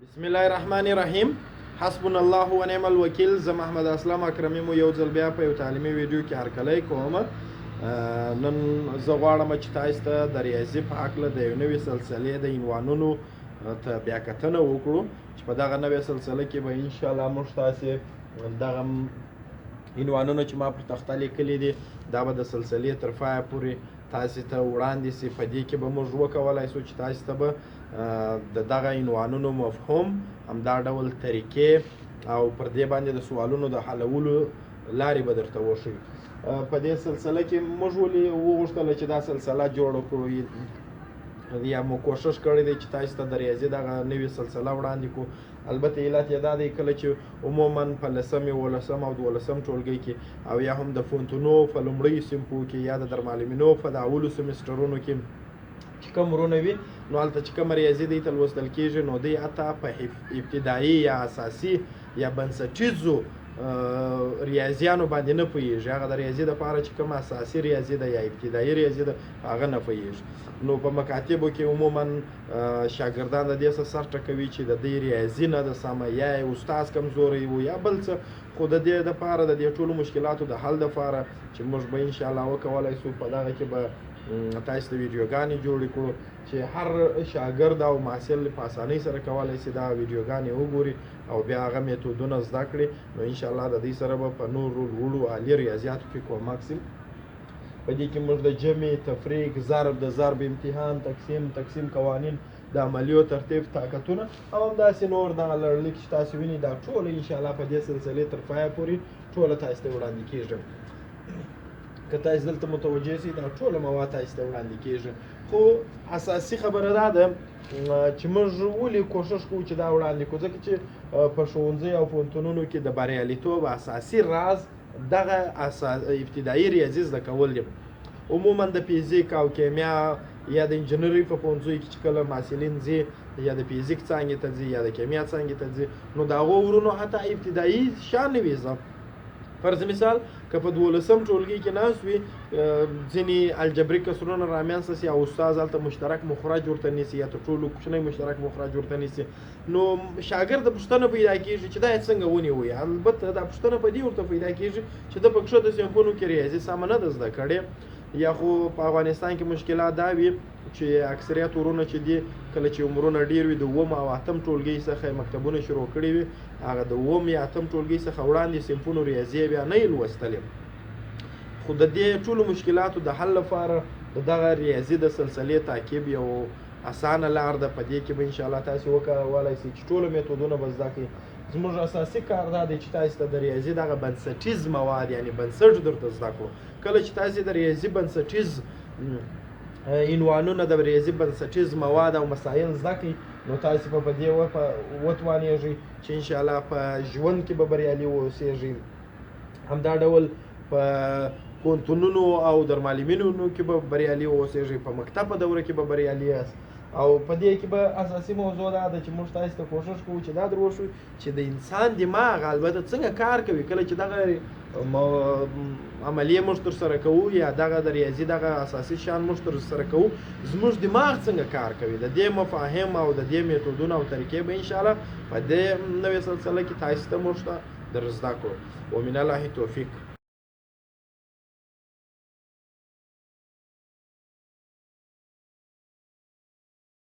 بسم الله الرحمن الرحیم. حسبنا الله ونعم الوکیل. زه محمد اسلم اکرمي مو یو ځل بیا په یو تعلیمي ویډیو کې هرکلی کوم. نن زه غواړم چې تاسو ته د ریاضي په هکله د یو نوې سلسلې د عنوانونو ته بیا کتنه وکړو، چې په دغه نوې سلسله کې به انشاءالله موږ تاسې دغه عنوانونه چې ما پر تخته لیکلي دي، دا به د سلسلې تر پایه پورې تاسې ته وړاندې سي. په دې کې به موږ وکولای سو چې تاسې ته به د دغه عنوانونو مفهوم، همدا ډول طریقې او پر دې باندې د سوالونو د حلولو لارې به درته وښیو. په دې سلسله کې موږ ولې وغوښتله چې دا سلسله جوړه کړو، یا مو کوشش کړی دی چې تاسو ته د ریاضي دغه نوې سلسله وړاندې کړو؟ البته علت یې دا دی، کله چې عموما په لسم، یولسم او دولسم ټولګي کې او یا هم د پوهنتونو په لومړیو صنفو کې یا د درمالمینو په د اولو سمسټرونو کې چې کوم ورونه وي، نو هلته چې کومه ریاضي دی ته لوستل کېږي، نو دی حتی په ابتدایي یا اساسي یا بنسټیزو ریاضیانو باندې نه پوهېږي. هغه د ریاضي دپاره چې کومه اساسي ریاضي ده یا ابتدایي ریاضي ده، هغه نه پوهېږي. نو په مکاتبو کې عموما شاګردان د دې څه سر ټکوي چې د دې ریاضي نه ده سمه، یا یې استاد کمزوری و یا بل څه. خو د دې دپاره، د دې ټولو مشکلاتو د حل دپاره چې موږ به انشاءالله وکولای سو، په دغه کې به تاسو ته ویډیوګانې جوړې کړو چې هر شاګرد او محصل په اسانۍ سره کولای سي دا ویډیوګانې وګوري او بیا هغه میتودونه زده کړي، نو انشاءالله د دې سره به په نورو لوړو عالي ریاضیاتو کې کومک سي. په دې کې موږ د جمع، تفریق، ضرب، د ضرب امتحان، تقسیم، تقسیم قوانین، د عملیو ترتیب، طاقتونه او همداسې نور دغه لړلیک چې تاسو وینئ، دا ټول انشاءالله په دې سلسلې تر پایه پورې ټوله تاسو ته وړاندې کېږي. که تاسو دلته متوجه سئ، دا ټوله مواد تاسو ته وړاندې کېږي. خو اساسي خبره دا ده چې موږ ولې کوشش کوو چې دا وړاندې کړو؟ ځکه چې په ښوونځي او پوهنتونونو کې د بریالیتوب اساسي راز دغه ابتدایي ریاضي زده کول دي. عموما د فزیک او کیمیا یا د انجنیري په پوهنځیو کې چې کله محصلین ځي، یا د فزیک څانګې ته ځي یا د کیمیا څانګې ته ځي، نو د هغو ورونو حتی ابتدایي شیان نه وي زده. فرض مثال که په دولسم ټولګي کې ناست وي، ځینې الجبري کسرونه رامنځته سي او استاد هلته مشترک مخرج ورته نیسي یا تر ټولو کوچنی مشترک مخرج ورته نیسي، نو شاګرد پوښتنه پیدا کېږي چې دا یې څنګه ونیوی. البته دا پوښتنه په دې ورته پیدا کېږي چې ده په کښته صنفونو کې ریاضي سمه نه ده زده کړې. یا خو په افغانستان کې مشکلات دا وي چې اکثریت ورونه چې دي، کله چې عمرونه ډیر وي، د اووم او اتم ټولګي څخه یې مکتبونه شروع کړي وي، هغه د اووم یا اتم ټولګي څخه وړاندې صنفونو ریاضي بیا نه یې لوستلې. خو د دې ټولو مشکلاتو د حل لپاره د دغه ریاضي د سلسلې تعقیب یو اسانه لار ده. په دې کې به انشاءالله تاسې وکولای سئ چې ټولو میتودونه به زده کړئ. زموږ اساسي کار دا دی چې تاسې ته د ریاضي دغه بنسټیز مواد، یعنې بنسټ درته زده کړو. کله چې تاسې د ریاضي بنسټیز عنوانونه، د ریاضي بنسټیز مواد او مسایل زده کړئ، نو تاسې به په دې وتوانېږئ چې انشاءالله په ژوند کې به بریالي واوسېږئ، همدا ډول په پوهنتونونو او درمالمینونو کې به بریالي واوسېږئ، په مکتب په دوره کې به بریالي یاست. او په دې کې به اساسي موضوع دا ده چې موږ تاسو ته کوشش کوو چې دا در وښیو چې د انسان دماغ البته څنګه کار کوي. کله چې دغه عملیې موږ ترسره کوو یا دغه د ریاضي دغه اساسي شیان موږ ترسره کوو، زموږ دماغ څنګه کار کوي، د دې مفاهیم او د دې میتودونه او طریقې به انشاءالله په دې نوې سلسله کې تاسو ته موږ ته در زده کړو. ومن الله توفیق.